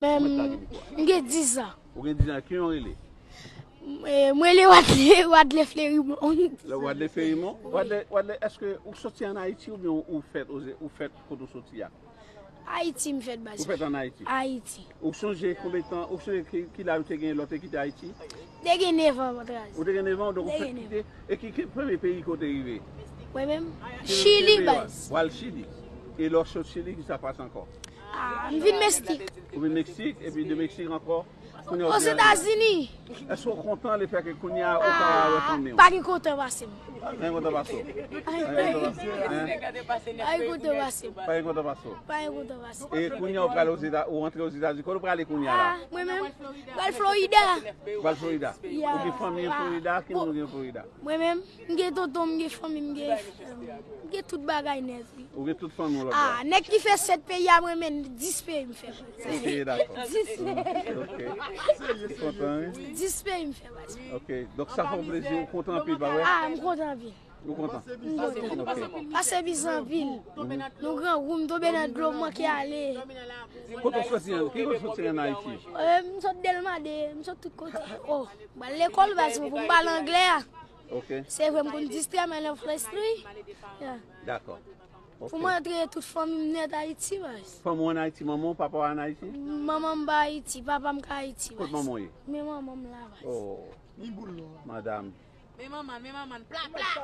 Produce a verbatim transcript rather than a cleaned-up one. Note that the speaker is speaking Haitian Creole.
Kòman w lage mikwo a? M gen diz an. Ou gen diz an, ki non w rele? Eh, mwen rele Wadley, Wadley Flerimon. Le Wadley Flerimon? Wadley, Wadley, èske ou soti ann Ayiti oubyen ou, ou fèt, ou fèt kote w soti a? Ayiti m fèt, baz. Ou fèt ann Ayiti? Ayiti. Ou sonje konbyen tan, ou sonje ki, ki laj ou te gen lè w te kite Ayiti? Te gen nèf an, baz. Ou te gen nèf an, donk ou fèt kite. E ki, ki premye peyi ke w te rive? Mwen menm? Chili, baz. Ou al Chili. E lè w sot Chili, ki sa k pase ankò? Ah, m vin Meksik. Ou vin Meksik, epi de Meksik ankò? Kounye a w vin Ozetazini. Èske w kontan lefètke kounye a ou ka wè fanmi w? Pa gen kontan pase m. Pa gen kontan pase w. Pa gen kontan pase w. Pa gen kontan pase m. Pa gen kontan pase w. Pa gen kontan pase m. E kounye a ou prale Ozeta-, ou rantre Ozetazini. Kote ou prale kounye a la? Ah, mwen menm, pral Florida. Ou pral Florida? Yeah. Ou gen fanmi an Florida? Ki moun ou gen Florida? Mwen menm, m gen tonton, m gen fanmi, m gen, m gen tout bagay nèt, wi. Ou gen tout fanmi w lòt bò? Ah, nèg ki fè sèt peyi a, mwen menm, dis peyi m fè. Ok, dakò. Dis. Ok. Ou kontan, wi? Dis peyi m fè, baz. Ok, donk sa fè w plezi, ou kontan anpil, pa vre? Ah, m kontan anpil. Ou kontan? M kontan. Ok. Pase bizan anpil. Nou grangou, m tonbe nan dlo, m manke ale. Kote w soti an? Ki kote w soti ann Ayiti? Eh, m sot Delma de, m sot tout kote. Oh, m al lekòl, baz, pou m pale anglè a. Ok. Se vre, m konn distrè, men nan Frans, wi. Yeah. Dakò. Ok. Pou m antre tout fanmi m nèt Ayiti, baz. Fanmi w ann Ayiti, manman w, papa w ann Ayiti? Manman m pa Ayiti, papa m ka Ayiti, baz. Kot manman w ye? Men manman m la, baz. Oh. Madanm. Men manman, men manman, pla, pla.